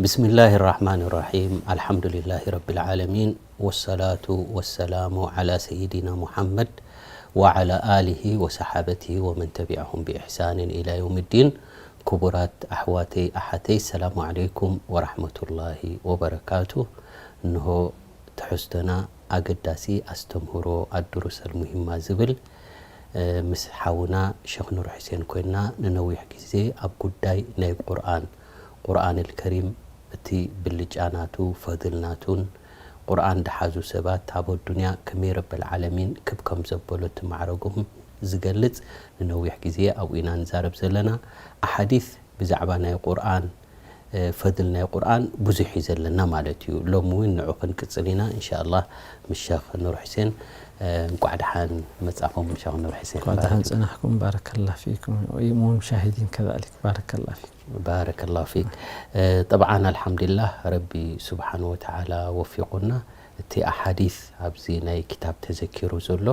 بسم الله الرحمن الرحيم. الحمد لله رب العالمين. والصلاة والسلام على سيدنا محمد وعلى آله وصحابته ومن تبعهم بإحسان إلى يوم الدين. ክቡራት ኣሕዋተይ ኣሓተይ፣ ሰላሙ ዓለይኩም ወራሕመቱላሂ ወበረካቱ። እንሆ ትሕዝቶና ኣገዳሲ ኣስተምህሮ ኣድሩሰል ሙሂማ ዝብል፣ እ፣ ምስ ሓውና ሸኽ ኑር ሕሴን ኮይንና ንነዊሕ ግዜ ኣብ ጉዳይ ናይ ቁርኣን፣ ቁርኣን ኣልከሪም፣ እቲ ብልጫ ናቱ፣ ፈድል ናቱን፣ ቁርኣን ድሓዙ ሰባት ኣብ ኣዱንያ ከመይ ረበል ዓለሚን ክብ ከም ዘበሎ እቲ ማዕረጎም ዝገልጽ ንነዊሕ ግዜ ኣብኡ ኢና ንዛረብ ዘለና። ኣሓዲስ ብዛዕባ ናይ ቁርኣን፣ እ፣ ፈድል ናይ ቁርኣን ብዙሕ እዩ ዘለና ማለት እዩ። ሎሚ እውን ንዑ ክንቅጽል ኢና እንሻኣላህ። ምስ ሸኽ ኑር ሕሴን፣ እ፣ እንቋዕ ደሓን መጻኹም ሸኽ ኑር ሕሴን። እንኳዕ ደሓን ባረክ። ጽናሕኩም፣ ባረከላ ፊኩም። ወሙሻሂዲን ከዛሊክ፣ ባረከላ ፊኩም። ባረከላሁ ፊክ። እ፣ ጠብዓን ኣልሓምዱሊላህ ረቢ ስብሓነ ወተዓላ ወፊቑና። እቲ ኣሓዲስ ኣብዚ ናይ ክታብ ተዘኪሩ ዘሎ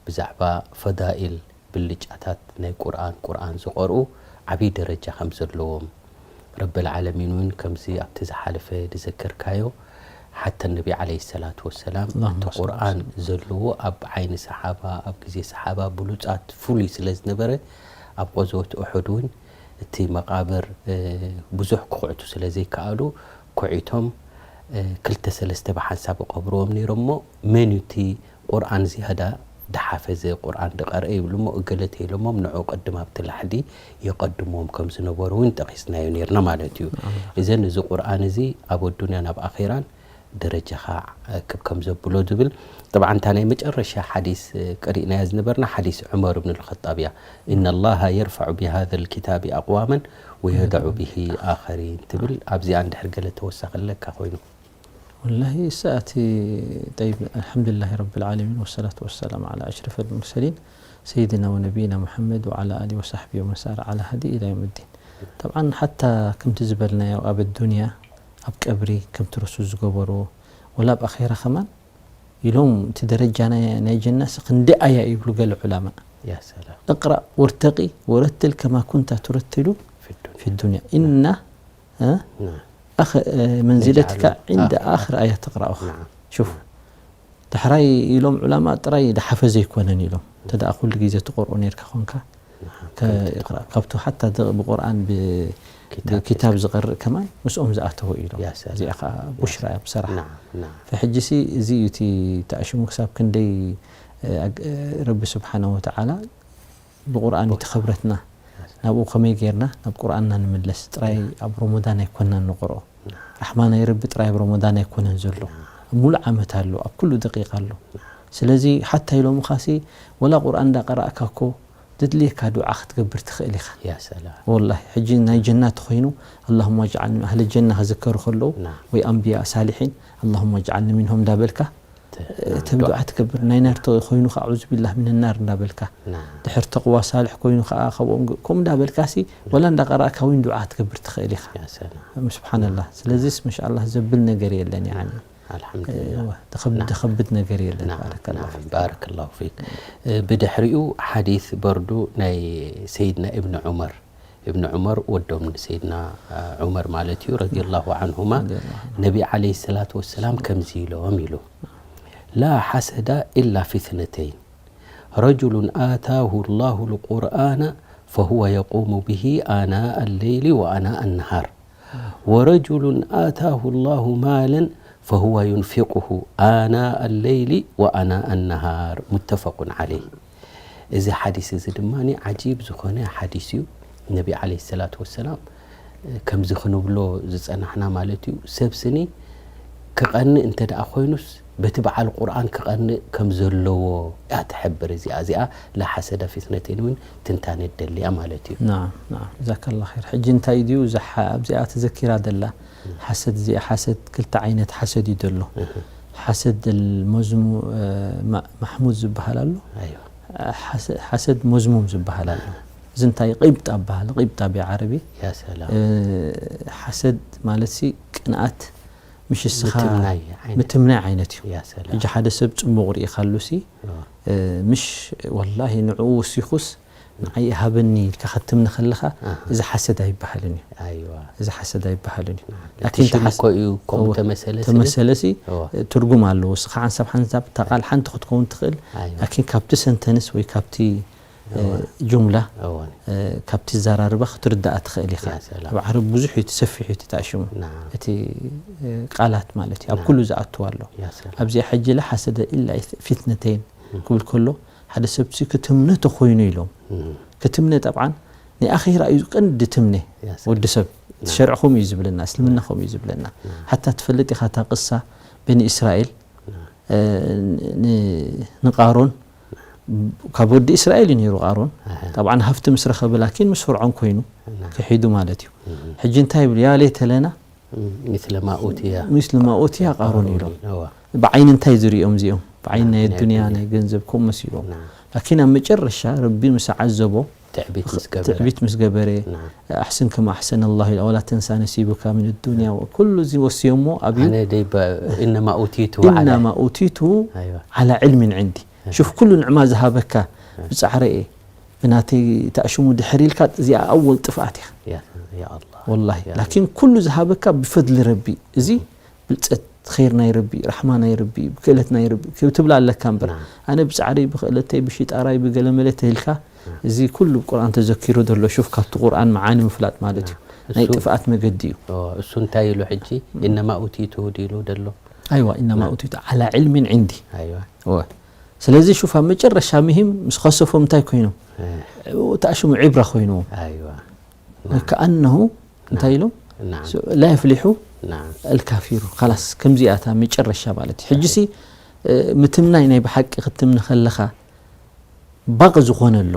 ብዛዕባ ፈዳኢል፣ ብልጫታት ናይ ቁርኣን፣ ቁርኣን ዝቐርኡ ዓብዪ ደረጃ ከም ዘለዎም፣ ረበል ዓለሚን እውን ከምዚ ኣብቲ ዝሓለፈ ዝዘከርካዮ ሓታ ነቢ ዓለይሂ ሰላቱ ወሰላም፣ ኣላሁመ እቲ ሰሊ ቁርኣን ዘለዎ ኣብ ዓይኒ ሰሓባ፣ ኣብ ግዜ ሰሓባ ብሉጻት ፍሉይ ስለ ዝነበረ፣ ኣብ ቐዝወት ኡሑድ እውን እቲ መቓብር፣ እ፣ ብዙሕ ክኹዕቱ ስለ ዘይከኣሉ፣ ኩዒቶም፣ እ፣ ክልተ ሰለስተ ብሓንሳብ ይቐብርዎም ነይሮም። እሞ መን እዩ እቲ ቁርኣን ዝያዳ ድሓፈዘ፣ ቁርኣን ድቐርአ ይብሉ። እሞ እገለ ተይሎሞም፣ ንዑ ቅድም ኣብቲ ላሕዲ የቐድምዎም ከም ዝነበሩ እውን ጠቒስናዮ ነይርና ማለት እዩ። እዘን እዚ ቁርኣን እዚ ኣብ ኣዱንያን ኣብ ኣኼራን ደረጃኻ ክብ ከም ዘብሎ ዝብል። ጠብዓን እታ ናይ መጨረሻ ሓዲስ፣ እ፣ ቀሪእናያ ዝነበርና ሓዲስ ዑመር እብን ልኸጣብ እያ። "ኢነ ላሃ የርፈዑ ቢሃዘ ልኪታቢ ኣቕዋመን ወየደዑ ብሂ ኣኸሪን" ትብል። ኣብዚኣ እንድሕር ገለ ተወሳኺ ኣለካ ኮይኑ። ወላሂ እሳ እቲ ጠይብ፣ ኣልሓምዱሊላሂ ረቢል ዓለሚን ወሰላቱ ወሰላም ዓላ ኣሽረፈል ሙርሰሊን ሰይድና ወነቢይና ሙሐመድ ወዓላ ኣሊ ወሳሕቢ ወመን ሳረ ዓላ ሃዲ ኢላ ዮም ዲን። ጠብዓን ሓታ ከምቲ ዝበልናዮ ኣብ ኣዱንያ ኣብ ቀብሪ ከምቲ ረሱል ዝገበርዎ ወላ ኣብ ኣኼራ ከማን ኢሎም እቲ ደረጃ ናይ፣ ናይ ጀናስ ክንደይ ኣያ ይብሉ ገለ ዑላማ። ያ ሰላም። እቅራእ ወርተቂ ወረትል ከማ ኩንታ ቱረትሉ ፊ ዱንያ። ፊ ዱንያ። ኢና፣ እ? ናም። ኣኸ-፣ እ፣ መንዚለትካ ነጅዓሉ ዒንደ ኣኺር ኣኽር ኣያ ተቕራኡኻ። ናም። ሹፍ። ዳሕራይ ኢሎም ዑላማ ጥራይ ድሓፈዘ ኣይኮነን ኢሎም። እንተ ደኣ ኩሉ ግዜ ትቕርኦ ነይርካ ኾንካ፣ ናም። ከ-፣ እቕራ-፣ ካብቱ ሓታ ድ-፣ ብቁርኣን ብ-፣ ኪታብ ብኪታብ ዝቐርእ ከማን ምስኦም ዝኣተወ ኢሎም። ያ ሰላም። እዚኣ ኸዓ ቡሽራ እያ ብሰራሕ። ናም፣ ናም። ፈሕጂሲ እዚ እዩ እቲ ተኣሽሙ ክሳብ ክንደይ፣ እ፣ ኣግ-፣ እ፣ ረቢ ስብሓነ ወተዓላ ብቁርኣን እዩ ተኸብረትና። ናብኡ ከመይ ጌርና ናብ ቁርኣንና ንምለስ? ጥራይ ኣብ ረመዳን ኣይኮናን ንቕርኦ። ራሕማ ናይ ረቢ ጥራይ ኣብ ረመዳን ኣይኮነን ዘሎ። ኣብ ሙሉእ ዓመት ኣሎ፣ ኣብ ኩሉ ደቂቕ ኣሎ። ስለዚ ሓታ ኢሎምኻሲ ወላ ቁርኣን እንዳቐራእካ እኮ ዘድልየካ ዱዓ ክትገብር ትኽእል ኢኻ። ያ ሰላም። ወላሂ ሕጂ ናይ ጀና ተኾይኑ ኣላሁመ ኣጅዓልኒ፣ ኣህለ ጀና ክዝከሩ ከለዉ ናም። ወይ ኣንብያ ሳሊሒን ኣላሁመ ኣጅዓልኒ ሚንሆም እንዳበልካ ተ-፣ እቶም ዱዓ ትገብር ናይ ናር ተ-፣ ኮይኑ ከዓ ኣዑዙ ቢላህ ሚን ናር እንዳበልካ ናም። ድሕር ተቕዋ ሳልሕ ኮይኑ ከዓ ካብኦም ግ-፣ ከምኡ እንዳበልካሲ ወላ እንዳቐራእካ እውን ዱዓ ክትገብር ትኽእል ኢኻ። ያ ሰላም። እም፣ ስብሓንላህ። ስለዚስ መሻኣላህ ዘብል ነገር የለን። ያኒ ኣልሓምዱሊላህ። እወ፣ ተኸብ-፣ ናም። ተኸብድ ነገር የለን። ናም፣ ባረከላሁ ናም፣ ፊክ። ባረከላሁ ፊክ። እ፣ ብድሕሪኡ ሓዲስ በርዱ ናይ ሰይድና እብኒ ዑመር፣ እብኒ ዑመር ወዶም ንሰይድና፣ እ፣ ዑመር ማለት እዩ፣ ረዲየላሁ ዓንሁማ፣ ረዲየላሁ ዓንሁ። ነቢ ዓለይሂ ሰላቱ ወሰላም ከምዚ ኢሎም ኢሉ፣ "ላ ሓሰዳ ኢላ ፊ ስነተይን፣ ረጁሉን ኣታሁ ላሁ ልቁርኣነ ፈሁወ የቁሙ ብሂ ኣናእ ለይሊ ወኣናእ ነሃር፣ ወረጁሉን ኣታሁ ላሁ ማለን ፈሁወ ዩንፊቁሁ ኣናእ ለይሊ ወኣናእ ነሃር፣ ሙተፈቁን ዓለይህ።" እዚ ሓዲስ እዚ ድማ ዓጂብ ዝኾነ ሓዲስ እዩ። ነቢ ዓለይሂ ሰላቱ ወሰላም ከምዚ ክንብሎ ዝጸናሕና ማለት እዩ። ሰብ ስኒ ክቐንእ እንተ ደኣ ኮይኑስ በቲ በዓል ቁርኣን ክቐንእ ከም ዘለዎ እያ ትሕብር። እዚኣ፣ እዚኣ ላሓሰዳ ፊትነቴን እውን ትንታነ ደልያ ማለት እዩ። ናም፣ ናም። ጀዛከላ ኸይር። ሕጂ እንታይ ድዩ እዛ ሓ-፣ ኣብዚኣ ተዘኪራ ደላ? ሓሰድ እዚኣ፣ ሓሰድ ክልተ ዓይነት ሓሰድ እዩ ደሎ። እህ። ሓሰድ መዝሙ-፣ እ፣ ማ-፣ ማሕሙድ ዝበሃል ኣሎ። ኣይዋ። ሓሰ-፣ ሓሰድ መዝሙም ዝበሃል ኣሎ። እዚ እንታይ ቂብጣ በሃል፣ ቂብጣ ብዓረቢ። ያ ሰላም። እ፣ ሓሰድ ማለትሲ ቅንኣት፣ ምሽ እስኻ ምትምናይ ዓይነት። ምትምናይ ዓይነት እዩ። ያ ሰላም። ሕጂ ሓደ ሰብ ጽቡቕ ርኢኻሉሲ፣ ኦ። እ፣ ምሽ ወላሂ ንዕኡ ወሲኹስ ንዓይ ሃበኒ ኢልካ ክትምነ ከለኻ፣ ኣሃ። እዚ ሓሰድ ኣይበሃልን እዩ። ኣይዋ። እዚ ሓሰድ ኣይበሃልን እዩ። ናም። እቲ ላኪን ሽም ተሓስ-፣ እኮ እዩ ከምኡ እወ፣ ተመሰለ ስለ? ተመሰለ ሲ፣ እወ። ትርጉም ኣለዎ። ንስኻ ሓንሳብ ሓንሳብ እታ ቃል ሓንቲ ክትከውን ትኽእል፣ ኣይዋ። ላኪን ካብቲ ሰንተንስ ወይ ካብቲ፣ እ፣ እወ። ጁምላ፣ እወ። እ፣ ካብቲ ዘራርባ ክትርዳኣ ትኽእል ኢኻ። ያ ሰላም። ኣብ ዓረብ ብዙሕ እዩ፣ ሰፊሕ እዩ እቲ ተኣሽሙ። ናም። እቲ፣ እ፣ ቃላት ማለት እዩ። ኣብ ናም። ኩሉ ዝኣቱ ኣሎ። ያ ሰላም። ኣብዚኣ ሕጂ ላ ሓሰደ ኢላ ፊትነተይን እም። ክብል ከሎ፣ ሓደ ሰብ ሲ ክትምነ ተኾይኑ ኢሎም። እም። ክትምነ ጠብዓን ናይ ኣኼራ እዩ ቀንዲ ትምነ። ያ ሰላም። ወዲ ሰብ፣ እቲ ናም። ሸርዕኹም እዩ ዝብለና፣ እስልምናኹም እዩ ዝብለና። ናም። ሓታ ትፈልጥ ኢኻ እታ ቅሳ በኒ እስራኤል፣ ናም። እ፣ ን-፣ ንቃሮን፣ ካብ ወዲ እስራኤል እዩ ነይሩ ቃሮን። ኣሃ። ጠብዓን ሃፍቲ ምስ ረኸበ ላኪን ምስ ፍርዖን ኮይኑ ናም። ክሒዱ ማለት እዩ። እም። ሕጂ እንታይ ይብል? ያ ሌተ ለና እም፣ ሚስለ ማ ኡትያ። ሚስለ ማ ኡትያ ቃሩን ቃሩን ኢሎም። እዋ። ብዓይኒ እንታይ ዝርእዮም እዚኦም? ብዓይኒ ናይ ናይ ኣዱንያ፣ ኣዱንያ። ናይ ገንዘብ ከምኡ መሲሎም። ናም። ላኪን ኣብ መጨረሻ ረቢ ምስ ዓዘቦ፣ ትዕቢት ምስ ገበረ። ትዕቢት ምስ ገበረ፣ ናም። ኣሕስን ከማ ኣሕሰነ ኣላሁ ኢላ፣ ወላ ተንሳ ነሲቡካ ሚን ኣዱንያ፣ ኩሉ እዚ ወስዮሞ ኣብዩ። ኣነ ደይ በ-፣ ኢነማ ኡቲቱ ዓላ። ኢነማ ኡቲቱ ኣይዋ። ዓላ ዕልሚን ዕንዲ። ኣይዋ። ሹፍ ኩሉ ንዕማ ዝሃበካ ኣይ። ብጻዕረ እየ፣ ብናተይ ተኣሽሙ ድሕር ኢልካ፣ እዚኣ ኣወል ጥፍኣት እያ። ያ፣ ያ ኣላህ። ወላሂ። ያ ላኪን ኩሉ ዝሃበካ ብፈድሊ ረቢ። እዚ እም። ብልጸት፣ ኸይር ናይ ረቢ፣ ራሕማ ናይ ረቢ፣ ክእለት ናይ ረቢ ክትብላ ኣለካ እምበር፣ ናም። ኣነ ብጻዕረይ፣ ብክእለተይ፣ ብሽጣራይ፣ ብገለመለ ተይልካ፣ ናም። እዚ ኩሉ ቁርኣን ተዘኪሩ ዘሎ፣ ሹፍ ካብቲ ቁርኣን መዓኒ ምፍላጥ ማለት እዩ። ናም። ናይ እሱ ጥፍኣት መገዲ እዩ። ኦ፣ እሱ እንታይ ኢሉ ሕጂ? እም። ኢነማ ኡቲቱ ድኢሉ ደሎ? ኣይዋ፣ ኢነማ ናም። ኡቲቱ ዓላ ዕልሚን ዕንዲ። ኣይዋ። እወ። ስለዚ ሹፍ ኣብ መጨረሻ ምሂም ምስ ኸሰፎም እንታይ ኮይኖም? እ። ተኣሽሙ ዒብራ ኮይንዎም። ኣይዋ። ናም። ከኣነሁ እንታይ ኢሎም? ናም። ሶ-፣ ላ የፍሊሑ ናም። ኣልካፊሩ። ኻላስ፣ ከምዚኣ እታ መጨረሻ ማለት እዩ። ሕጂ ሲ፣ እ፣ ምትምናይ ናይ ብሓቂ ክትምኒ ከለኻ ባቕ ዝኾነ ኣሎ።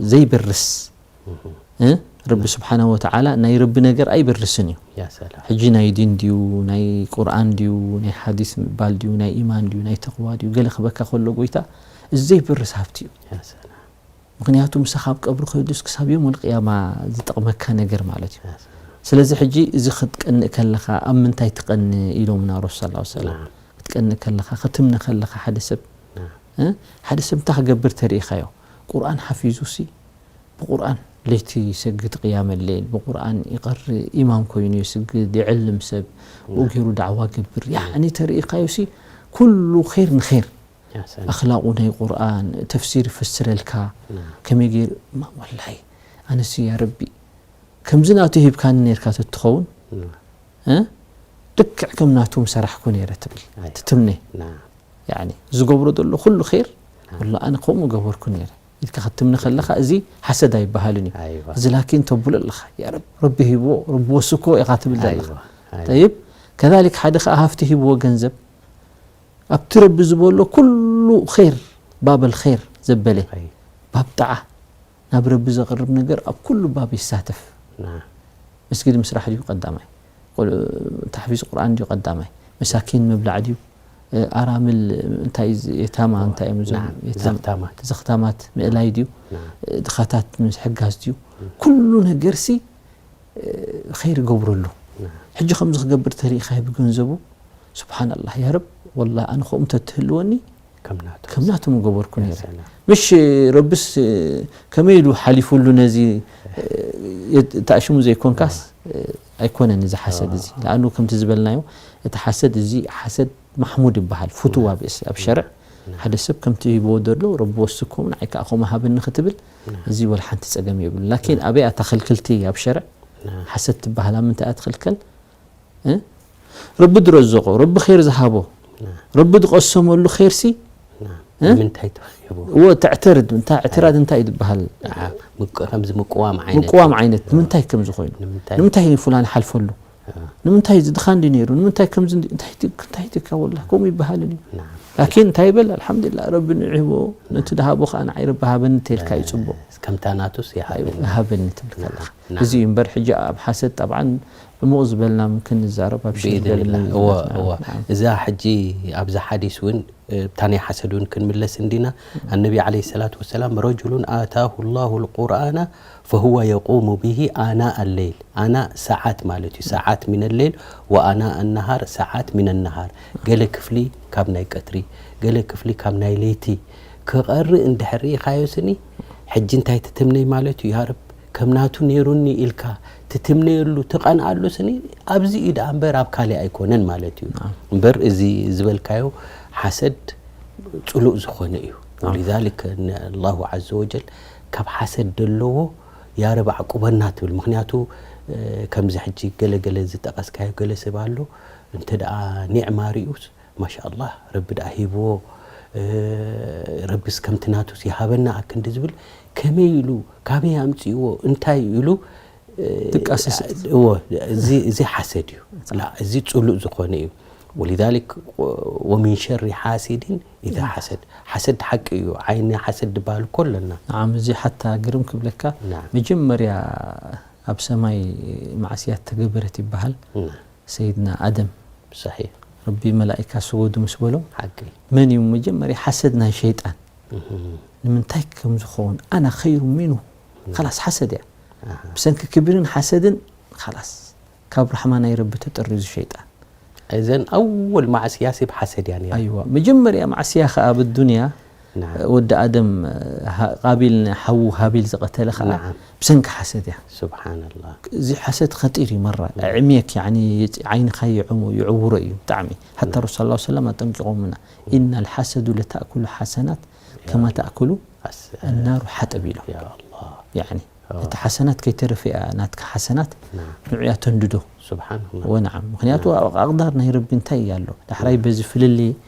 ዘይበርስ። እህ። እ? ረቢ ስብሓነሁ ወተዓላ ናይ ረቢ ነገር ኣይበርስን እዩ። ያ ሰላም። ሕጂ ናይ ዲን ድዩ፣ ናይ ቁርኣን ድዩ፣ ናይ ሓዲስ ምባል ድዩ፣ ናይ ኢማን ድዩ፣ ናይ ተቕዋ ድዩ፣ ገለ ክበካ ከሎ ጎይታ፣ እዚ ዘይበርስ ሃብቲ እዩ። ያ ሰላም። ምኽንያቱ ምሳኻ ኣብ ቀብሪ ከይዱስ ክሳብ የውመል ቅያማ ዝጠቕመካ ነገር ማለት እዩ። ያ ሰላም። ስለዚ ሕጂ እዚ ክትቀንእ ከለኻ ኣብ ምንታይ ትቐንእ ኢሎምና ረሱል ሰለላሁ ዐለይሂ ወሰለም። ናም። ክትቀንእ ከለኻ፣ ክትምነ ከለኻ ሓደ ሰብ፣ ናም። እ? ሓደ ሰብ እንታይ ክገብር ተሪኢኻዮ? ቁርኣን ሓፊዙ ሲ ብቁርኣን ለይቲ ይሰግድ ቅያመ ሌል፣ ብቁርኣን ይቐርእ፣ ኢማም ኮይኑ ይስግድ፣ ይዕልም ሰብ፣ ብኡ ናም። ገይሩ ዳዕዋ ገብር። ናም። ያዕኒ ተሪኢኻዮ ሲ ኩሉ ኸይር ንኸይር። ያ ሰላም። ኣኽላቑ ናይ ቁርኣን፣ ተፍሲር ይፈስረልካ፣ ናም። ከመይ ገይሩ፣ ማ-፣ ወላሂ፣ ኣነሲ ያ ረቢ፣ ከምዚ ናቱ ሂብካኒ ኔርካ ተትኸውን፣ ናም። እ? ልክዕ ከም ናቱ ምሰራሕኩ ኔረ ትብል፣ ኣይ። ትትምነ። ናም። ያዕኒ፣ ዝገብሮ ዘሎ ኩሉ ኸይር፣ ናም። ወላ ኣነ ከምኡ ገበርኩ ኔረ ኢልካ ክትምነ ከለኻ፣ እዚ ሓሰድ ኣይበሃልን እዩ። ኣይዋ። እዚ ላኪን ተብሎ ኣለኻ፣ ያ ረብ-፣ ረቢ ሂብዎ፣ ረቢ ወስኮ ኢኻ ትብል ዘለኻ። ኣይዋ፣ ኣይዋ። ጠይብ፣ ከዛሊክ ሓደ ኸኣ ሃፍቲ ሂብዎ ገንዘብ፣ ኣብቲ ረቢ ዝበሎ ኩሉ ኸይር፣ ባበል ኸይር ዘበለ፣ ኣይ። ባብ ጣዓ፣ ናብ ረቢ ዘቕርብ ነገር ኣብ ኩሉ ባብ ይሳተፍ። ናም። መስጊድ ምስራሕ ድዩ ቀዳማይ? ቁል-፣ ታሕፊዝ ቁርኣን ድዩ ቀዳማይ? መሳኪን ምብላዕ ድዩ? እ፣ ኣራምል እንታይ ዝ-፣ የታማ ኦ፣ እንታይ እዮም እዞም ናም፣ የታማ-፣ ዘኽታማት። ዘኽታማት ምእላይ ድዩ? ናም። እ፣ ድኻታት ምሕጋዝ ድዩ? ም። ኩሉ ነገርሲ፣ እ፣ ኸይር ገብረሉ። ናም። ሕጂ ከምዚ ክገብር ተሪኢኻዮ ብገንዘቡ፣ ስብሓንላህ፣ ያ ረብ፣ ወላ ኣነ ከምኡ ተትህልወኒ፣ ከም ናቱ። ከም ናቱ ምገበርኩ ያ ነይረ። ሰላም። ምሽ ረብስ፣ እ፣ ከመይ ኢሉ ሓሊፉሉ ነዚ፣ እ፣ የት-፣ ተኣሽሙ ዘይኮንካስ፣ እ፣ ኣይኮነን እዚ ሓሰድ እዚ። ኣዎ። ለኣኑ ከምቲ ዝበልናዮ፣ እቲ ሓሰድ እዚ ሓሰድ ማሕሙድ ይበሃል። ፍቱው ኣብ እስ-፣ ኣብ ሸርዕ። ናም። ሓደ ሰብ ከምቲ ሂብዎ ዘሎ ረቢ ወስኮም ንዓይ ከኣ ከምኡ ሃበኒ ክትብል፣ ናም። እዚ ወላ ሓንቲ ጸገም የብሉ። ላኪን ናም። ኣበይ ኣታ ክልክልቲ ኣብ ሸርዕ? ናም። ሓሰድ ትበሃል ኣብ ምንታይ እያ ትኽልከል? እ? ረቢ ድረዘቆ፣ ረቢ ኸይር ዝሃቦ፣ ናም። ረቢ ዝቐሰመሉ ኸይርሲ፣ ናም። እ? ንምንታይ ተዋሂቡ? እወ፣ ተዕተርድ፣ እንታይ፣ እዕትራድ ኣይ። እንታይ እዩ ዝበሃል? ደሓ፣ ምቅ-፣ ከምዚ ምቅዋም ዓይነት። ምቅዋም ዓይነት፣ ንምንታይ ከም ዝኾይኑ? ንምንታይ? ንምንታይ ፍላን ሓልፈሉ? እ። ንምንታይ እዚ ድኻ እንዲ ነይሩ? ንምንታይ ከምዚ እንዲ-፣ እንታይ ቲ-፣ እንታይ ትካ ወላ? ከምኡ ይበሃልን እዩ። ናም። ላኪን እንታይ ይበል? ኣልሓምዱሊላህ፣ ረቢ ንዒህቦ፣ ነቲ ናም። ድሃቦ ኸዓ ንዓይ ረቢ ሃበኒ ተልካ እዩ እ፣ ጽቡቕ። ከምታ ናቱስ ይሃበኒ። ይሃበኒ ትብል ናም። ከለኻ። ናም። እዚ እዩ እምበር፣ ሕጂ ኣብ ሓሰድ ጠብዓን ዕሙቕ ዝበልና ምምክን ንዛረብ ኣብ ሸርገል ብኢዝኒላህ። እወ፣ ምልላትና። እወ። ናም። እዛ ሕጂ ኣብዛ ሓዲስ እውን፣ እ፣ እታ ናይ ሓሰድ እውን ክንምለስ እንዲና። ኣነቢ ዓለይሂ ሰላቱ ወሰላም፣ ረጁሉን ኣታሁ ላሁ ልቁርኣና ፈሁወ የቁሙ ብሂ ኣናእ ለይል። ኣናእ ሰዓት ማለት እዩ። ሰዓት ሚነ ለይል ወኣናእ ነሃር ሰዓት ሚነ ነሃር። ገለ ክፍሊ ካብ ናይ ቀትሪ፣ ገለ ክፍሊ ካብ ናይ ለይቲ ክቐርእ እንድሕር ርኢኻዮ ስኒ፣ ሕጂ እንታይ ትትምነይ ማለት እዩ? ያ ረብ፣ ከም ናቱ ነይሩኒ ኢልካ ትትምነየሉ፣ ትቐንኣሉ ስኒ ኣብዚ እዩ ደኣ እምበር ኣብ ካልእ ኣይኮነን ማለት እዩ። እምበር እዚ ዝበልካዮ ሓሰድ ጽሉእ ዝኾነ እዩ። ወሊዛሊክ ን-፣ ኣላሁ ዓዘ ወጀል ካብ ሓሰድ ደለዎ ያ ረብ ኣዕቁበና ትብል። ምኽንያቱ፣ እ፣ ከምዚ ሕጂ ገለ ገለ ዝጠቐስካዮ ገለ ሰብ ኣሎ፣ እንተ ደኣ ኒዕማ ርእዩስ፣ ማሻኣላህ፣ ረቢ ደኣ ሂብዎ፣ እ፣ ረቢስ ከምቲ ናቱስ ይሃበና ኣክንዲ ዝብል፣ ከመይ ኢሉ፣ ካበይ ኣምጺእዎ፣ እንታይ ኢሉ፣ እ፣ ትቃሰስ። እዎ፣ እዚ፣ እዚ ሓሰድ እዩ። ላ፣ እዚ ጽሉእ ዝኾነ እዩ። ወሊዛሊክ፣ ወሚን ሸሪ ሓሲድን ኢዛ ሓሰድ። ሓሰድ ሓቂ እዩ። ዓይኒ ሓሰድ ድበሃል እኮ ኣለና። ንዓም፣ እዚ ሓታ ግርም ክብለካ፣ ናም። መጀመርያ ኣብ ሰማይ ማዕስያት ተገበረት ይበሃል። ናም። ሰይድና ኣደም፣ ሰሒሕ። ረቢ መላኢካ ስገዱ ምስ በሎም፣ ሓቂ። መን እዩ መጀመርያ ሓሰድ ናይ ሸይጣን? እህ። ንምንታይ ከም ዝኸውን፣ ኣና ኸይሩ ሚንሁ። ናም። ኻላስ ሓሰድ እያ። ኣሃ። ብሰንኪ ክብርን ሓሰድን ኻላስ ካብ ራሕማ ናይ ረቢ ተጠሪዙ ሸይጣን። እዘን ኣወል ማዕስያ ሲብ ሓሰድ እያ ነይራ። ኣይዋ፣ መጀመርያ ማዕስያ ኸኣ ኣብ ዱንያ፣ ናዓም። ወዲ ኣደም፣ ሃ-፣ ቃቢል ንሓዉ ሃቢል ዝቐተለ ኸኣ ናዓም። ብሰንኪ ሓሰድ እያ። ሱብሓነላህ። እዚ ሓሰድ ኸጢር እዩ መራ። ናዓም። ዕምየክ፣ ያዕኒ፣ ዓይንኻ ይዕሙ-፣ ይዕውሮ እዩ ብጣዕሚ። ሓታ ናዓም። ረሱል ሰለላሁ ዐለይሂ ወሰለም ኣጠንቂቖምና። ኢነል ሓሰዱ ለተእኩሉ ሓሰናት ከማ ተእኩሉ ኣስ-፣ ኣናሩ ሓጠብ ኢሎም። ያ ኣላህ። ያዕኒ፣ ኣዎ። እቲ ሓሰናት ከይተረፈ እያ፣ ናትካ ሓሰናት ናዓም። ንዑ እያ ተንድዶ። ሱብሓነላህ። ወነዓም። ምኽንያቱ ናዓም። ኣብ ኣቕዳር ናይ ረቢ እንታይ እዩ ኣሎ? ዳሕራይ ናዓም። በዚ ፍልሊ፣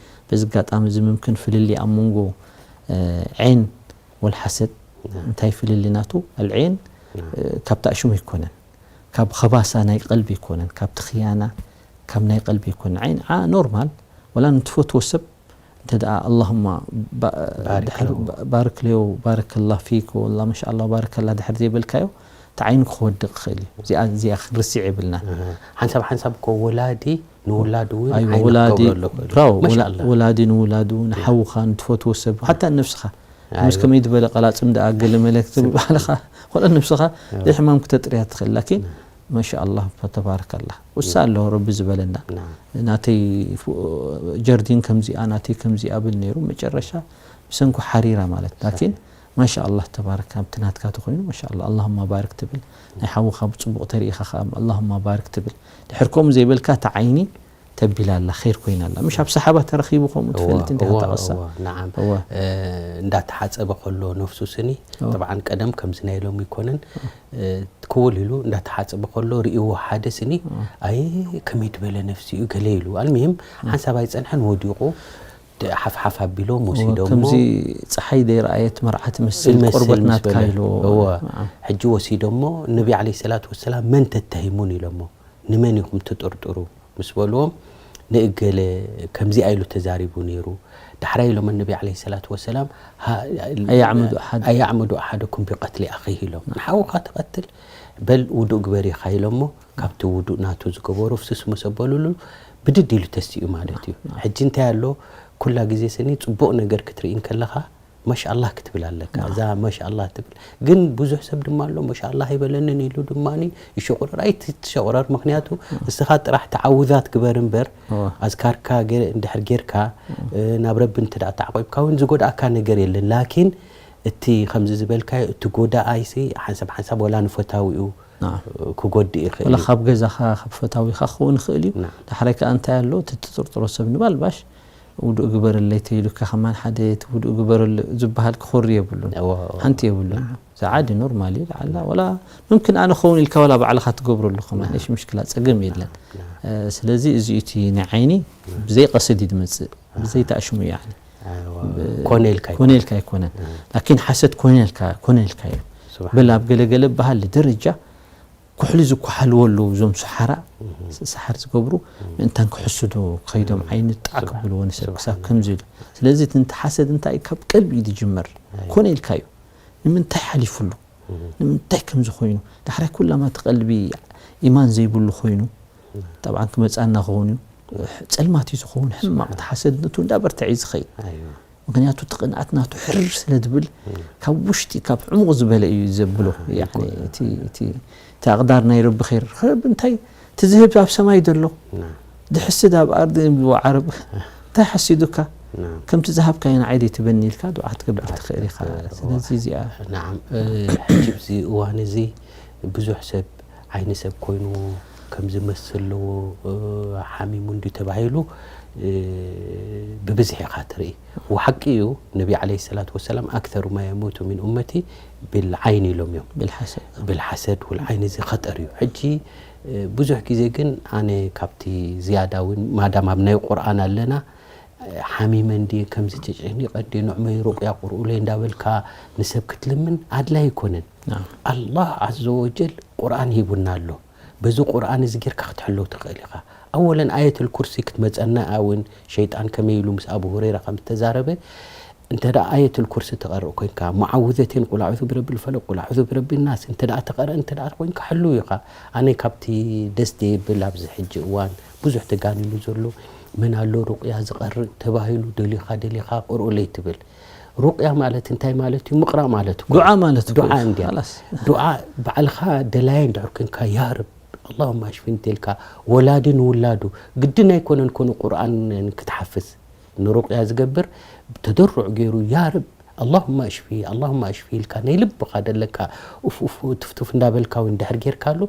በዚ ኣጋጣሚ እዚ ምምክን ፍልሊ ኣብ መንጎ፣ እ፣ ዔን ወልሓሰድ ናዓም። እንታይ ፍልሊ ናቱ? ኣልዔን፣ ናዓም። እ፣ ካብ ታእሽሙ ኣይኮነን። ካብ ኸባሳ ናይ ቀልቢ ኣይኮነን። ካብ ትኽያና፣ ካብ ናይ ቀልቢ ኣይኮነን። ዔን፣ ዓ፣ ኖርማል፣ ወላ ንትፈትዎ ሰብ እንተ ደኣ ኣላሁማ ባ-፣ ባርክ ድሕሪ ለሁ። ባ-፣ ባርክ ለሁ፣ ባረከላህ ፊክ፣ ወላ ማሻኣላህ፣ ባረከላህ ድሕሪ ዘይበልካዮ፣ እቲ ዓይኑ ክወድቕ ይኽእል እዩ። እዚኣ፣ እዚኣ ክንርስዕ የብልናን። ኣሃ። ሓንሳብ ሓንሳብ እኮ ወላዲ ንውላዱ እውን ኣይወ-፣ ዓይኑ ወላዲ፣ ክገብረሉ ይኽእል እዩ። ብራው፣ ወላ-፣ ማሻኣላህ። ወላዲ ንውላዱ፣ ንሓውኻ፣ ንትፈትዎ ሰብ፣ ሓታ ንነብስኻ። ምስ ኣይወ። ከመይ ዝበለ ቀላጽም ደኣ ገለ መለ ክትብል ባዕልኻ፣ ወላ ንነብስኻ ኣዎ። ዘይሕማም ክተጥርያ ትኽእል። ላኪን፣ ኣዎ። ማሻኣላህ፣ ተባረከላህ። ውሳ ኣሎ ረቢ ዝበለና። ናዓም። ናተይ ፉ-፣ ጀርዲን ከምዚኣ፣ ናተይ ከምዚኣ ብል ነይሩ። መጨረሻ ብሰንኩ ሓሪራ ማለት። ላኪን፣ ሰሒሕ። ማሻኣላህ፣ ተባረክ፣ ኣብቲ ናትካ ተኾይኑ፣ ማሻኣላህ፣ ኣላሁማ ባርክ ትብል። ናይ ሓውኻ ብጽቡቕ ተሪኢኻ ኸኣ፣ ኣላሁማ ባርክ ትብል። ድሕር ከምኡ ዘይበልካ፣ እታ ዓይኒ ተቢላ ኣላ፣ ኸይር ኮይና ኣላ። ምሽ ኣብ ሰሓባ ተረኺቡ ከምኡ እወ፣ ትፈልጥ እንዲኻ እወ፣ ተቐሳ። እወ፣ ናዓም። እወ። እ፣ እንዳተሓጸበ ከሎ ነፍሱ ስኒ፣ እወ። ጠብዓን ቀደም ከምዚ ናይ ሎሚ ኣይኮነን። እ፣ ኮወል ኢሉ እንዳተሓጸበ ከሎ ርእይዎ ሓደ ስኒ፣ እወ። ኣየ፣ ከመይ ዝበለ ነፍሲ እዩ ገለ ኢሉ። ኣልሚሂም፣ እወ። ሓንሳብ ኣይጸንሐን ወዲቑ፣ ደ-፣ ሓፍሓፍ ኣቢሎም እወ፣ ወሲዶሞ። ከምዚ ጸሓይ ዘይረኣየት መርዓ ትመስል ይመስል ቆርበት ምስ ናትካ በለ። ኢልዎ። እወ። ናዓም። ሕጂ ወሲዶሞ፣ ነቢ ዓለይሂ ሰላቱ ወሰላም፣ "መን ተተሂሙን?" ኢሎሞ። "ንመን ኢኹም ትጥርጥሩ?" ምስ በልዎም፣ "ንእገለ ከምዚኣ ኢሉ ተዛሪቡ ነይሩ። ዳሕራይ" ኢሎም ነቢ ዓለይሂ ሰላቱ ወሰላም፣ ሃ-፣ ኣየዕመዱ ኣሓድ። "ኣየዕመዱ ኣሓደኩም ቢቀትሊ ኣኺህ" ኢሎም። ንሓውኻ ትቐትል፣ በል ውዱእ ግበር ኢኻ ኢሎሞ፣ ካብቲ ውዱእ ናቱ ዝገበሮ ፍስስ መሰ በሉሉ፣ ብድድ ኢሉ ተሲኡ ማለት እዩ። ናም፣ ናም። ሕጂ እንታይ ኣሎ፣ ኩላ ግዜ ስኒ ጽቡቕ ነገር ክትርኢ እንከለኻ፣ ማሻኣላህ ክትብል ኣለካ። ናም። እዛ ማሻኣላህ ትብል። ግን ብዙሕ ሰብ ድማ ኣሎ፣ ማሻኣላህ ኣይበለንን ኢሉ ድማ ይሸቑረር። ኣይትሸቑረር፣ ምኽንያቱ ናም። እስኻ ጥራሕ ተዓውዛት ግበር እምበር፣ እወ። ኣዝካርካ ገ-፣ እንድሕር ጌርካ፣ እወ። እ፣ ናብ ረቢ እንተ ደኣ ተዓቂብካ እውን ዝጎድኣካ ነገር የለን። ላኪን እቲ ከምዚ ዝበልካዮ፣ እቲ ጎዳኣይሲ ሓንሳብ ሓንሳብ ወላ ንፈታዊኡ ናም። ክጎድእ ይኽእል ወላ እዩ። ካብ ገዛኻ፣ ካብ ፈታዊኻ ክኸውን ይኽእል እዩ። ናም። ዳሕራይ ከኣ እንታይ ኣሎ፣ እቲ ትጥርጥሮ ሰብ ንባልባሽ ውዱእ ግበረለይ ተይሉካ ከማን ሓደ እቲ ውዱእ ግበረሉ ዝበሃል ክኾሪ የብሉን። እወ፣ እወ። ሓንቲ የብሉን። ናም። እዚ ዓዲ ኖርማል እዩ፣ ለዓላ ወላ ምምክን ኣነ ኸውን ኢልካ ወላ ባዕልኻ ትገብረሉ ከማን፣ ናም። እሺ፣ ምሽክላ፣ ጸገም የለን። ናም። እ፣ ስለዚ እዚ እቲ ናይ ዓይኒ ናም። ብዘይ ቀስድ እዩ ዝመጽእ፣ ኣሃ። ብዘይ ተኣሽሙ፣ ያዕኒ። እወ። ብ-፣ ኮነ ኢልካ ኮነ ኣይኮነን። ኢልካ ኣይኮነን። ናም። ላኪን ሓሰድ ኮነ ኢልካ፣ ኮነ ኢልካ እዩ። ሱብሓን በል ኣብ ገለገለ በሃል ደረጃ ኩሕሊ ዝኳሓልዎ ኣለዉ እዞም ሰሓራ፣ እህ። ስ-፣ ሰሓር ዝገብሩ፣ እህ። ምእንታን ክሕስዱ ከይዶም እህ። ዓይኒ ጣዕ ስብሓን-፣ ክብልዎ ንሰብ ክሳብ ስብሓን-፣ ከምዚ ኢሉ። ስለዚ እቲ ሓሰድ እንታይ ካብ ቀልቢ እዩ ዝጅመር። ኣይ። ኮነ ኢልካ እዩ። ንምንታይ ሓሊፉሉ? እህ። ንምንታይ ከምዚ ኮይኑ? ዳሕራይ ኩላማ እቲ ቀልቢ ኢማን ዘይብሉ ኮይኑ፣ እህ። ጠብዓን ክመጻና ክኸውን እዩ። ጸልማት እዩ ዝኸውን፣ ሕማቕ ስብሓን-፣ ተሓሰድነቱ እንዳበርትዐ እዩ ዝኸይድ። ኣይዋ። ምኽንያቱ እቲ ቅንኣት ናቱ ሕርር ስለ ዝብል፣ እም። ካብ ውሽጢ፣ ካብ ዕሙቕ ዝበለ እዩ ዘብሎ። ኣሃ፣ ያዕኒ ይኮ-፣ እቲ፣ እቲ፣ እቲ ኣቕዳር ናይ ረቢ ኸይር፣ ረቢ እንታይ፣ እቲ ዝህብ ኣብ ሰማይ ዘሎ፣ ና። ዝሕስድ ኣብ ኣርዲ፣ ዓረብ፣ እንታይ ሓሲዱካ? ናም። ከምቲ ዝሃብካዮ ንዓይ ደይትበኒ ኢልካ ዱዓ ክትገብር ትኽእል ኢኻ። ስለዚ እዚኣ ናዓም፣ እ፣ ሕጂ ኣብዚ እዋን እዚ ብዙሕ ሰብ ዓይኒ ሰብ ኮይንዎ ከም ዝመስል ኣለዎ፣ እ፣ ሓሚሙ እንድዩ ተባሂሉ፣ እ፣ ብብዝሒ ኢኻ ትርኢ። ወሓቂ እዩ፣ ነቢ ዓለይሂ ሰላቱ ወሰላም፣ "ኣክተሩ ማ የሙቱ ሚን ኡመቲ ብልዓይን" ኢሎም እዮም። ብልሓሰብ ብልሓሰድ ወልዓይን እዚ ኸጠር እዩ። ሕጂ፣ እ፣ ብዙሕ ግዜ ግን ኣነ ካብቲ ዝያዳ እውን ማዳም ኣብ ናይ ቁርኣን ኣለና፣ እ፣ ሓሚመ እንድየ፣ ከምዚ ተጨኒቐ እንድየ፣ ንዕመይ ሩቅያ ቁርኡለይ እንዳበልካ ንሰብ ክትልምን ኣድላይ ኣይኮነን። ናም። ኣላህ ዓዘ ወጀል ቁርኣን ሂቡና ኣሎ። በዚ ቁርኣን እዚ ጌርካ ክትሕለው ትኽእል ኢኻ። ኣወለን ኣየተል ኩርሲ ክትመጸና እውን ሸይጣን ከመይ ኢሉ ምስ ኣቡ ሁረይራ ከም ዝተዛረበ፣ እንተ ደኣ ኣየተል ኩርሲ ትቐርእ ኮይንካ፣ ሙዓውዘቴን ቁል ኣዑዙ ብረብል ፈለቅ ቁል ኣዑዙ ብረቢ ናስ እንተ ደኣ ትቐርእ እንተ ደኣ ኮይንካ ሕልው ኢኻ። ኣነ ካብቲ ደስ ደብል ኣብዚ ሕጂ እዋን ብዙሕ ተጋኒኑ ዘሎ መን ኣሎ ሩቅያ ዝቐርእ ተባሂሉ ደሊኻ ደሊኻ ቅርኡለይ ትብል። ሩቅያ ማለት እንታይ ማለት እዩ? ምቕራእ ማለት እኮ እዩ። ዱዓ ማለት እኮ ዱዓ እዩ። እንድያ። ኸላስ። ዱዓ ባዕልኻ ደላያይ እንድሕር ኮንካ ያ ረብ ኣላሁማ ኣሽፊ እንተልካ ወላዲ ንውላዱ ግድን ኣይኮነን ኮኑ ቁርኣን ክትሓፍዝ ንሩቅያ ዝገብር ተደሩዕ ገይሩ ያ ረብ ኣላሁማ ኣሽፊ ኣላሁማ ኣሽፊ ኢልካ ናይ ልብኻ ደለካ ኡፍ ኡፍ ትፍቱፍ እንዳበልካ እውን ድሕር ጌርካሉ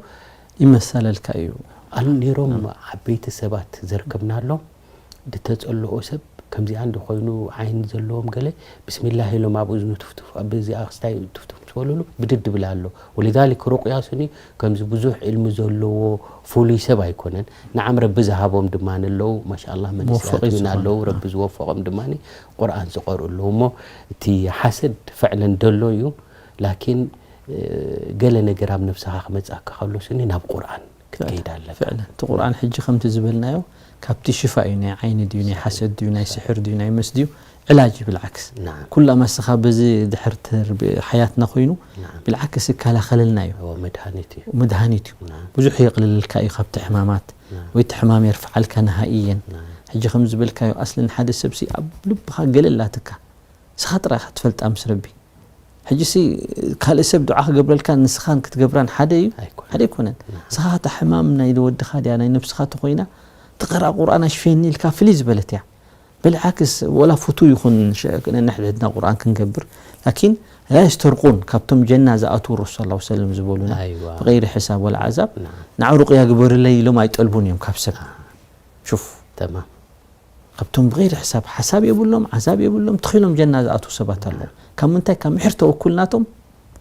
ይመሰለልካ እዩ። ኣሉ ነይሮም ዓበይቲ ሰባት ዘርከብናሎም ድተጸልኦ ሰብ ከምዚኣ እንዲ ኮይኑ ዓይኒ ዘለዎም ገለ ብስሚላህ ኢሎም ኣብ እዝኑ ትፍትፍ ኣብ እዚኣ ክስታይ ትፍትፍ ምስ በሉሉ ብድድ ይብል ኣሎ። ወሊዛሊክ ሩቅያ ስኒ ከምዚ ብዙሕ ዕልሚ ዘለዎ ፍሉይ ሰብ ኣይኮነን። ንዓም ረቢ ዝሃቦም ድማ ኣለዉ ማሻኣላህ መንእሰያት ሙወፈቂ እውን ዝኾኑ። ኣለዉ ረቢ ዝወፈቖም ድማ ቁርኣን ዝቐርኡ ኣለዉ እሞ እቲ ሓሰድ ፍዕለን ደሎ እዩ። ላኪን እ፣ ገለ ነገር ኣብ ነብስኻ ክመጽኣካ ከሎ ስኒ ናብ ቁርኣን ክትከይድ ኣለካ። ፍዕለን እቲ ቁርኣን ሕጂ ከምቲ ዝበልናዮ ካብቲ ሽፋ እዩ። ናይ ዓይኒ ድዩ ናይ ሓሰድ ድዩ ናይ ስሕር ድዩ ናይ መስ ድዩ ዕላጅ እዩ። ብልዓክስ ናም። ኩላ መስኻ በዚ ድሕር ተርቢ ሓያትና ኮይኑ ናም። ብልዓክስ ይከላኸለልና እዩ። እዎ መድሃኒት እዩ። መድሃኒት እዩ። ናም። ብዙሕ የቕልልልካ እዩ ካብቲ ሕማማት ናም። ወይ እቲ ሕማም የርፍዓልካ ንሃእየን። ናም። ሕጂ ከም ዝበልካዮ ኣስሊ ንሓደ ሰብሲ ኣብ ልብኻ ገለ ኣላትካ ንስኻ ጥራይ ኢኻ ትፈልጣ ምስ ረቢ። ሕጂሲ ካልእ ሰብ ዱዓ ክገብረልካ ንስኻን ክትገብራን ሓደ እዩ ኣይኮነን። ሓደ ኣይኮነን። ንስኻ እታ ሕማም ናይ ወድኻ ድያ ናይ ነብስኻ ተኾይና ትቐርኣ ቁርኣን ኣሽፍየኒ ኢልካ ፍልይ ዝበለት እያ። ብልዓክስ ወላ ፍቱ ይኹን ሸ- ነንሕድሕድና ቁርኣን ክንገብር ላኪን ላ የስተርቁን ካብቶም ጀና ዝኣትዉ ረሱል ሰለላሁ ዐለይሂ ወሰለም ዝበሉና ኣይዋ። ብገይሪ ሕሳብ ወላ ዓዛብ ናም። ንዓ ሩቅያ ግበርለይ ኢሎም ኣይጠልቡን እዮም ካብ ሰብ ሹፍ ተማም ካብቶም ብገይሪ ሕሳብ ሓሳብ የብሎም ዓዛብ የብሎም ትኺሎም ጀና ዝኣትዉ ሰባት ኣለዉ። ካብ ምንታይ ካብ ምሕር ተወኩል ናቶም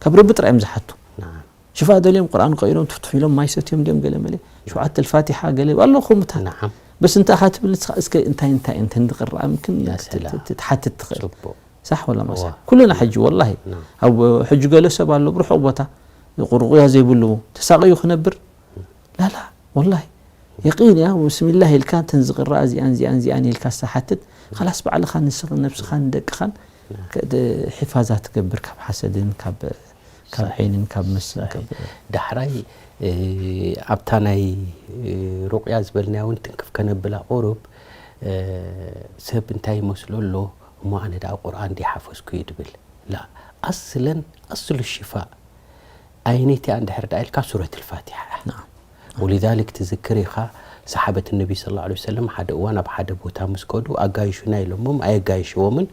ካብ ረቢ ጥራይ እዮም ዝሓቱ። ናም። ሽፋ ደልዮም ቁርኣን ቀይሮም ትፍትፍ ኢሎም ማይ ሰትዮም ድዮም ገለ መለ ሸውዓተ ልፋቲሓ ገለ ኣሎ ከምኡታት ናዓም በስ እንታይ ኢኻ ትብል ንስኻ እስከ እንታይ እንታይ እንተ ንድቕርኣ ምክን ያ ሰላም። ክትሓትት ትኽእል ጽቡቕ ሳሕ ወላ መሳ እዋ። ኩልና ሕጂ ወላሂ ናም ኣብ ሕጂ ገለ ሰብ ኣሎ ብርሑቕ ቦታ ቁርቁያ ዘይብሉ ተሳቐዩ ክነብር ላላ ወላሂ የቂን እያ ብስሚላህ ኢልካ እተን ዝቕረኣ እዚኣን እዚኣን እዚኣን ኢልካ ዝሓትት ኻላስ ባዕልኻ ንስኽን ነብስኻን ደቅኻን ከ- ደ- ሒፋዛ ትገብር ካብ ሓሰድን ካብ ካብ ዓይንን ካብ መስን ካብ ዳሕራይ እ፣ ኣብታ ናይ እ፣ ሩቕያ ዝበልናያ እውን ትንክፍ ከነብላ ቁሩብ እ፣ ሰብ እንታይ ይመስሎ ኣሎ እሞ ኣነ ደኣ ቁርኣን ድሓፈዝኩ እዩ ድብል ላ ኣስለን ኣስሉ ሽፋእ ኣየነይቲ እያ እንድሕር ደኣ ኢልካ ሱረት ልፋቲሓ እያ ናም። ولذلك ትዝክር ኢኻ ሰሓበት ነቢ ስለ ላ ሰለም ሓደ እዋን ኣብ ሓደ ቦታ ምስ ከዱ ኣጋይሹና ኢሎሞም ኣየጋይሽዎምን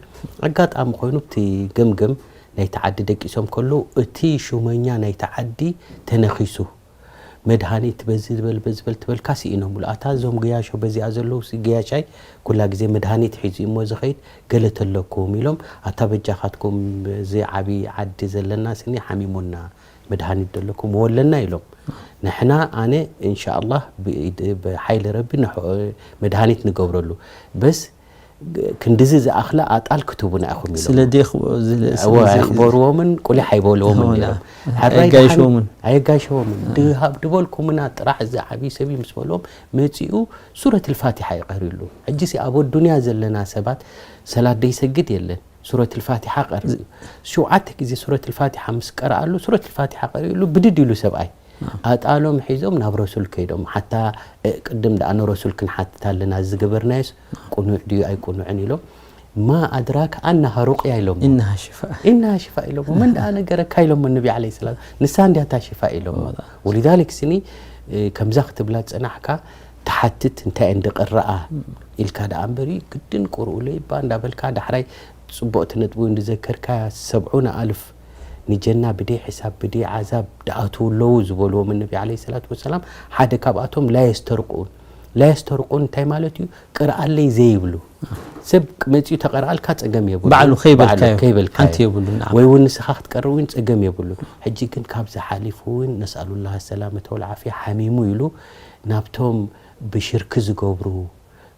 ኣጋጣሚ ኮይኑ እቲ ገምገም ናይቲ ዓዲ ደቂሶም ከለዉ እቲ ሹመኛ ናይቲ ዓዲ ተነኺሱ መድሃኒት በዚ ዝበል በዚ ዝበል ትበልካ ስኢኖምሉ ኣታ እዞም ገያሾ በዚኣ ዘለዉ ገያሻይ ኩላ ግዜ መድሃኒት ሒዙ እሞ ዝኸይድ ገለ ተለኩም ኢሎም ኣታ በጃኻትኩም እዚ ዓብዪ ዓዲ ዘለና ስኒ ሓሚሙና መድሃኒት ደለኩም ወለና ኢሎም ንሕና ኣነ እንሻኣላህ ብሓይሊ ረቢ መድሃኒት ንገብረሉ በስ ክንድዚ ዝኣኽላ ኣጣል ክትቡና ኢኹም ኢሎም ስለ ደይኽቦ ኣይኽበርዎምን ቁሊሕ ኣይበልዎምን ኢሎም ሕራይ ኣየጋይሽዎምን ኣየጋይሸዎምን ድሃብ ድበልኩምና ጥራሕ እዚ ዓብዪ ሰብ እዩ ምስ በልዎም መፂኡ ሱረት ልፋቲሓ ይቐርዩሉ ሕጂሲ ኣብ ኣዱንያ ዘለና ሰባት ሰላት ደይሰግድ የለን ሱረት ልፋቲሓ ቀርዩ ሸውዓተ ግዜ ሱረት ልፋቲሓ ምስ ቀረኣሉ ሱረት ልፋቲሓ ቀሪኡሉ ብድድ ኢሉ ሰብኣይ ኣጣሎም ሒዞም ናብ ረሱል ከይዶም ሓታ ቅድም ደኣ ንረሱል ክንሓትት ኣለና ዝገበርናዮስ ቁኑዕ ድዩ ኣይቁኑዕን ኢሎም ማ ኣድራክ ኣናሃ ሩቅያ ኢሎም إنها شفاء ኢናሃ ሽፋ ኢሎም መን ደኣ ነገረካ ኢሎም ነቢ ዓለ ሰላም ንሳ እንድያታ ሽፋ ኢሎም ወሊዛሊክ ስኒ ከምዛ ክትብላ ዝጸናሕካ ትሓትት እንታይ እንድቕረኣ ኢልካ ደኣ እምበር እዩ፣ ግድን ቁርኡለይ እባ እንዳበልካ ዳሕራይ ጽቡቕቲ ነጥቢ እውን ዝዘከርካ ሰብዑነ ኣልፍ ንጀና ብደይ ሕሳብ ብደይ ዓዛብ ደኣትዉ ኣለዉ ዝበልዎም ነቢ ዓለይሂ ሰላቱ ወሰላም ሓደ ካብኣቶም ላ የስተርቁን። ላ የስተርቁን እንታይ ማለት እዩ? ቅርኣለይ ዘይብሉ ሰብ መጺኡ ተቐርኣልካ ጸገም የብሉ። ባዕሉ ከይበልካዮ፣ ከይበልካዮ ሓንቲ የብሉን። ወይ እውን ንስኻ ክትቀርብ እውን ጸገም የብሉን። ሕጂ ግን ካብዚ ሓሊፉ እውን ነስኣሉላህ ሰላመተ ወልዓፍያ ሓሚሙ ኢሉ ናብቶም ብሽርኪ ዝገብሩ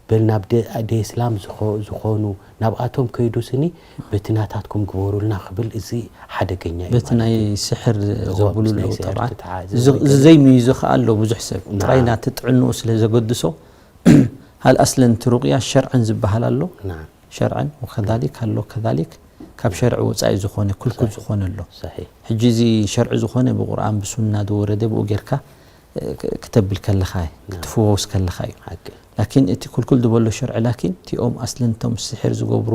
በል ናብ ደ- ደይ እስላም ዝኾ- ዝኾኑ ናብኣቶም ከይዱ ስኒ በቲ ናታትኩም ግበሩልና ክብል እዚ ሓደገኛ እዩ በቲ ማለት ናይ እዩ። ስሕር እዎ፣ ዘብሉ ምስ ናይ ኣለዉ ስሕር ጠብዓን ተተሓዘ እዚ ወይ እዚ ገለ- ዘይምይዞ ከኣ ኣሎ ብዙሕ ሰብ ናም። ጥራይ ናቲ ጥዕንኡ ስለ ዘገድሶ ሃል ኣስለን እቲ ሩቅያ ሸርዕን ዝበሃል ኣሎ ናም። ሸርዕን ወከዛሊክ ኣሎ ከዛሊክ ካብ ሸርዒ ወፃኢ ዝኾነ ክልኩል ሰሒሕ። ዝኾነ ኣሎ ሰሒሕ። ሕጂ እዚ ሸርዒ ዝኾነ ብቁርኣን ብሱና ዝወረደ ብኡ ጌርካ እ፣ ክ- ክተብል ከለኻ እዩ ክትፍወስ ከለኻ እዩ ሓቂ። ላኪን እቲ ኩልኩል ዝበሎ ሸርዒ ላኪን እቲኦም ኣስለንቶም ስሕር ዝገብሩ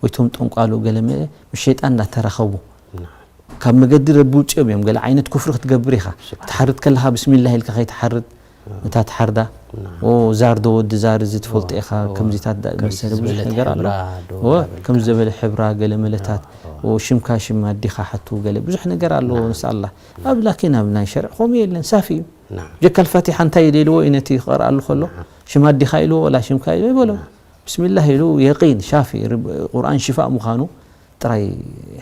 ወይቶም ጠንቋሉ ገለመ ምስ ሸይጣን እናተራኸቡ ናም። ካብ መገዲ ረቢ ውፅኦም እዮም ገለ ዓይነት ኩፍሪ ክትገብር ኢኻ ክትሓርድ ከለኻ ብስሚላህ ኢልካ ከይትሓርድ እታ ትሓርዳ ናም። ኦ ዛር ዶ ወዲ ዛር እዚ ትፈልጦ እዎ፣ ኢኻ እዎ። ከምዚታት ዳ- ከም መሰለ ብዙሕ ዝበለት ነገር ኣሎ ሕብራ ዶ እዎ እንዳበልካ። ከም ዝበለ ሕብራ ገለ መለታት እዎ። ኦ ሽምካ ሽም ኣዲኻ ሓቱ ገለ ብዙሕ ነገር ኣሎ ናም። ንስኣላ ኣብ ላኪን ኣብ ናይ ሸርዕ ከምኡ የለን ሳፊ እዩ ናም። ጀካ ልፋቲሓ እንታይ ደልዎ እዩ ነቲ ክቐርኣሉ ከሎ ናም። ሽም ኣዲኻ ኢልዎ ወላ ሽምካ ኢልዎ ይበሎ ብስሚላህ ኢሉ የቂን ሻፊ ርብ- ቁርኣን ሽፋእ ምዃኑ ጥራይ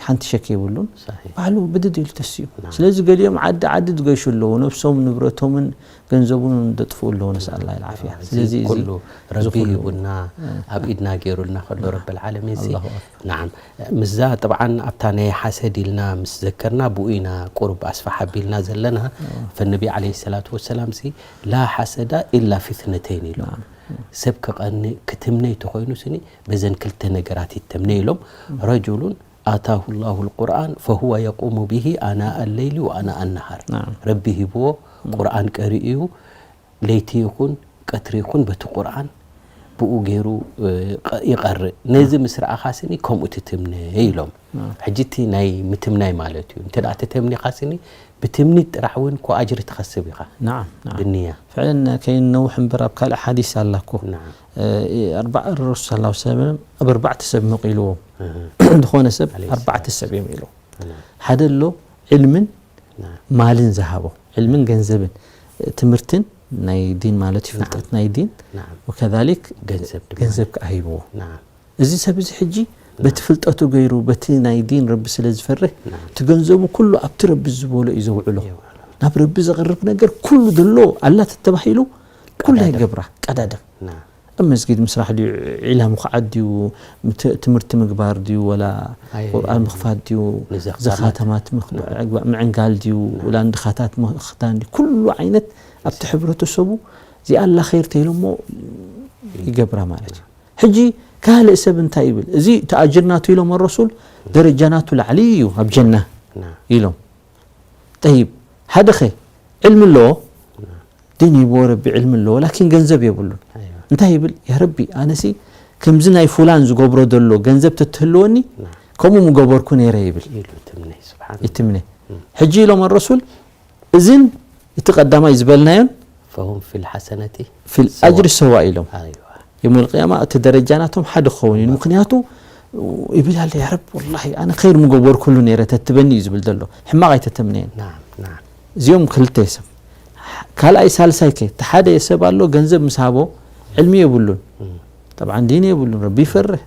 ሓንቲ ሸክ የብሉን ሰሒሕ። ባዕሉ ብድድ ኢሉ ተስዩ ናም። ስለዚ ገሊኦም ዓዲ ዓዲ ዝገሹ ኣለዉ ነብሶም ንብረቶምን ገንዘቡን ደጥፍኡ ኣለዉ ነስኣላ ልዓፍያ እዚ ስለዚ እዚ ኩሉ ረቢ ዝኹሉ- ሂቡና ኣብ ኢድና ገይሩልና ከሎ ረብል ዓለሚን ሲ ኣላሁ ኣክበር። ናዓም ምስዛ ጠብዓን ኣብታ ናይ ሓሰድ ኢልና ምስ ዘከርና ብኡ ኢና ቁሩብ ኣስፋሕ ኣቢልና ዘለና ፈነቢ ዓለይሂ ሰላቱ ወሰላም ሲ ላ ሓሰዳ ኢላ ፊትነተይን ኢሎም ሰብ ክቐንእ ክትምነይ ተኾይኑ ስኒ በዘን ክልተ ነገራት ይተምነ ኢሎም ረጁሉን ኣታሁ ላሁ ልቁርኣን ፈሁወ የቁሙ ብሂ ኣናእ ለይሊ ወኣናእ ነሃር ናዓም። ረቢ ሂብዎ ቁርኣን ቀሪኡ እዩ ለይቲ ይኹን ቀትሪ ይኹን በቲ ቁርኣን ብኡ ገይሩ እ፣ ቀ- ይቐርእ ነዚ ምስ ረኣኻ ስኒ ከምኡ ትትምነ ኢሎም ሕጂ እቲ ናይ ምትምናይ ማለት እዩ እንተ ደኣ ተተምኒኻ ስኒ ብትምኒት ጥራሕ እውን ኮ ኣጅሪ ትኸስብ ኢኻ ናዓም ናዓም ብንያ ፍዕለን ከይነውሕ እምበር ኣብ ካልእ ሓዲስ ኣላ እኮ ናዓም እ፣ ኣርባዕ ረሱል ሰለላሁ ዐለይሂ ወሰለም ኣብ ኣርባዕተ ሰብ መቒልዎም ዝኾነ ሰብ ኣርባዕተ ሰብ እዮም ኢሉ ሓደ ኣሎ ዕልምን ናዓም ማልን ዝሃቦ ዕልምን ገንዘብን ትምህርትን ናይ ዲን ማለት እዩ ፍልጠት ናይ ዲን ናዓም ወከዛሊክ ገንዘብ ድማ ገንዘብ ከዓ ሂብዎ ናዓም እዚ ሰብ እዚ ሕጂ በቲ ፍልጠቱ ገይሩ በቲ ናይ ዲን ረቢ ስለ ዝፈርህ እቲ ገንዘቡ ኩሉ ኣብቲ ረቢ ዝበሎ እዩ ዘውዕሎ ናብ ረቢ ዘቕርብ ነገር ኩሉ ዘሎ ኣላ ተተባሂሉ ኩላ ይገብራ ቀዳድም ናዓም ኣብ መስጊድ ምስራሕ ድዩ ዒላ ምኹዓት ድዩ ምት- ትምህርቲ ምግባር ድዩ ወላ ኣይ- ቁርኣን ምኽፋት ድዩ ንዘኽታማት። ዘኻተማት ምኽ- ምዕንጋል ድዩ ወላ ንድኻታት ምኽዳን ድዩ ኩሉ ዓይነት ኣብቲ ሕብረተሰቡ እዚኣ ኣላ ኸይር ተይሎሞ ይገብራ ማለት እዩ ሕጂ ካልእ ሰብ እንታይ ይብል እዚ ተኣጅር ናቱ ኢሎም ረሱል ደረጃ ናቱ ላዕሊ እዩ ኣብ ጀና ናዓም ኢሎም ጠይብ ሓደ ኸ ዕልሚ ኣለዎ ዲን ሂብዎ ረቢ ዕልሚ ኣለዎ ላኪን ገንዘብ የብሉን ኣይዋ እንታይ ይብል ያ ረቢ ኣነሲ ከምዚ ናይ ፉላን ዝገብሮ ዘሎ ገንዘብ ተትህልወኒ ከምኡ ምገበርኩ ነይረ ይብል ኢሉ ትምነይ ስብሓን ይትምነ ሕጂ ኢሎም ረሱል እዝን እቲ ቀዳማይ ዝበልናዮን ፈሁም ፊል ሓሰነቲ ፊል ኣጅሪ ሰዋ ኢሎም ኣይዋ የውመል ቅያማ እቲ ደረጃ ናቶም ሓደ ክኸውን እዩ ምክንያቱ ይብል ኣለ ያ ረብ ወላሂ ኣነ ኸይር ምገበርኩሉ ነይረ ተትበኒ እዩ ዝብል ዘሎ ሕማቕ ኣይተተምነየን ናዓም ናዓም እዚኦም ክልተ ሰብ ካልኣይ ሳልሳይ ከ እቲ ሓደ ሰብ ኣሎ ገንዘብ ምስ ሃቦ ዕልሚ የብሉን ጠብዓን ዲን የብሉን ረቢ ይፈርህ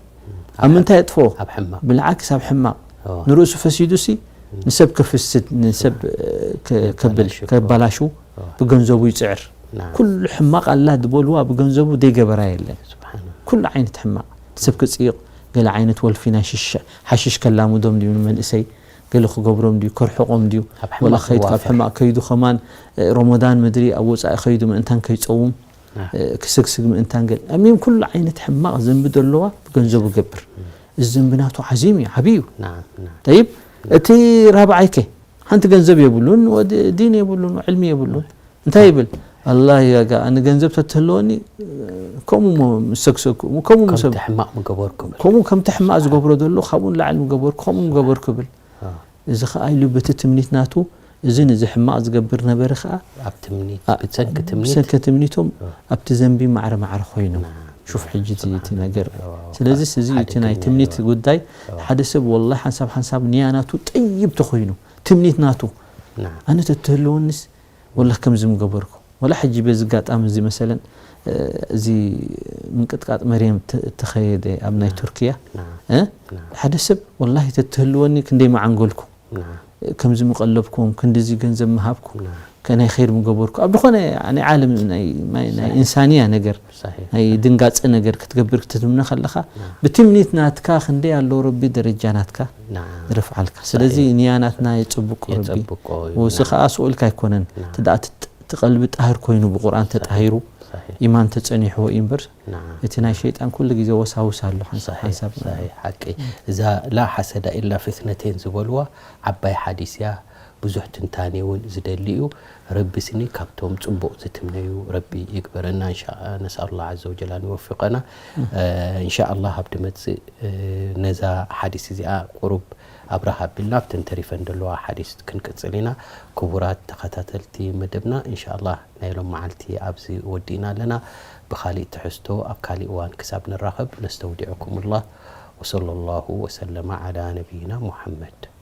ኣብ ምንታይ የጥፍኦ ኣብ ሕማቕ ብልዓክስ ኣብ ሕማቕ እዋ። ንርእሱ ፈሲዱ ሲ ንሰብ ከፍስድ ንሰብ እ፣ ከ- ከብል ከበላሹ። ከበላሹ ብገንዘቡ ይፅዕር ናዓም ኩሉ ሕማቕ ኣላ ዝበልዋ ብገንዘቡ ዘይገበራ የለን ስብሓን ኩሉ ዓይነት ሕማቕ ሰብ ክፅይቕ ገለ ዓይነት ወልፊ ናይ ሽሽ- ሓሽሽ ከላምዶም ድዩ ንመንእሰይ ገለ ክገብሮም ድዩ ከርሕቖም ድዩ ኣብ ሕማቕ ወላ ከይዱ ካብ ዝዋፈር። ሕማቕ ከይዱ ከማን እ፣ ሮሞዳን ምድሪ ኣብ ወፃኢ ከይዱ ምእንታን ከይፀውም ናዓም እ፣ ክስግስግ ምእንታን ገለ ኣሚም ኩሉ ዓይነት ሕማቕ ዘንቢ ዘለዋ ብገንዘቡ ገብር እዚ ዘንቢ ናቱ ዓዚም እዩ ዓብዪ እዩ ናዓም ናዓም ጠይብ እቲ ራብዓይ ከ ሓንቲ ገንዘብ የብሉን ወዲ ዲን የብሉን ዕልሚ የብሉን እንታይ ይብል ኣላ ያጋ ኣነ ገንዘብ ተትህልወኒ ከምኡ ሞ ምሰግሰግኩ ከምኡ ምሰብ ከምቲ ሕማቕ ምገበርኩ በል ከምኡ ከምቲ ሕማቕ ዝገብሮ ዘሎ ካብኡ ንላዕሊ ምገበርኩ ከምኡ ምገበርኩ ብል አ፣ እዚ ከዓ ኢሉ በቲ ትምኒት ናቱ እዚ ንዚ ሕማቕ ዝገብር ነበረ ከዓ ኣብ ትምኒት አ፣ ብሰንኪ ትምኒት ብሰንኪ ትምኒቶም ኣብቲ ዘንቢ ማዕረ ማዕረ ኮይኖም ናዓም ሹፍ ሕጂ እቲ ነገር። ስለዚ እዚ እቲ ናይ ትምኒት ጉዳይ። ሓደ ሰብ ወላ ሓንሳብ ሓንሳብ ንያ ናቱ ጠይብ ተኾይኑ ትምኒት ናቱ ኣነ ተትህልወንስ ወላ ከምዚ ምገበርኩ። ወላ ሕጂ በዚ ኣጋጣሚ እዚ መሰለን እዚ ምንቅጥቃጥ መርየም ተኸየደ ኣብ ናይ ቱርክያ። ሓደ ሰብ ወላ ተትህልወኒ ክንደይ መዓንገልኩ። ከምዚ ምቐለብኩም ክንዲዚ ገንዘብ ምሃብኩም ከናይ ኸይር ምገበርኩ ኣብ ዝኾነ ናይ ዓለም ናይ ኢንሳንያ ነገር ናይ ድንጋጸ ነገር ክትገብር ክትትምነ ከለኻ ብትምኒት ናትካ ክንደይ ኣሎ ረቢ ደረጃ ናትካ ይረፍዓልካ። ስለዚ ንያ ናትና የጸብቆ ረቢ። ወሲ ከኣ ስኡልካ ኣይኮነን። ትዳ ትቐልቢ ጣህር ኮይኑ ብቁርኣን ተጣሂሩ ኢማን ተጸኒሕዎ እዩ እምበር እቲ ናይ ሸይጣን ኩሉ ግዜ ወሳውስ ኣሎ ሓንሳብ ሓንሳብ። ሓቂ እዛ ላ ሓሰዳ ኢላ ፊትነቴን ዝበልዋ ዓባይ ሓዲስ እያ። ብዙሕ ትንታኔ እውን ዝደሊ እዩ። ረቢ ስኒ ካብቶም ጽቡቕ ዝትምነዩ ረቢ ይግበረና። ነስኣሉላህ ዓዘ ወጀል ኣን ይወፊቐና። እንሻኣላህ ኣብ ድመጽእ ነዛ ሓዲስ እዚኣ ቁሩብ ኣብርሃ ኣቢልና ኣብተን ተሪፈን ዘለዋ ሓዲስ ክንቅጽል ኢና። ክቡራት ተኸታተልቲ መደብና እንሻኣላህ ናይ ሎም መዓልቲ ኣብዚ ወዲእና ኣለና። ብኻሊእ ትሕዝቶ ኣብ ካሊእ እዋን ክሳብ ንራኸብ ነስተውዲዕኩሙላህ። ወሰለላሁ ወሰለመ ዓላ ነቢይና ሙሐመድ።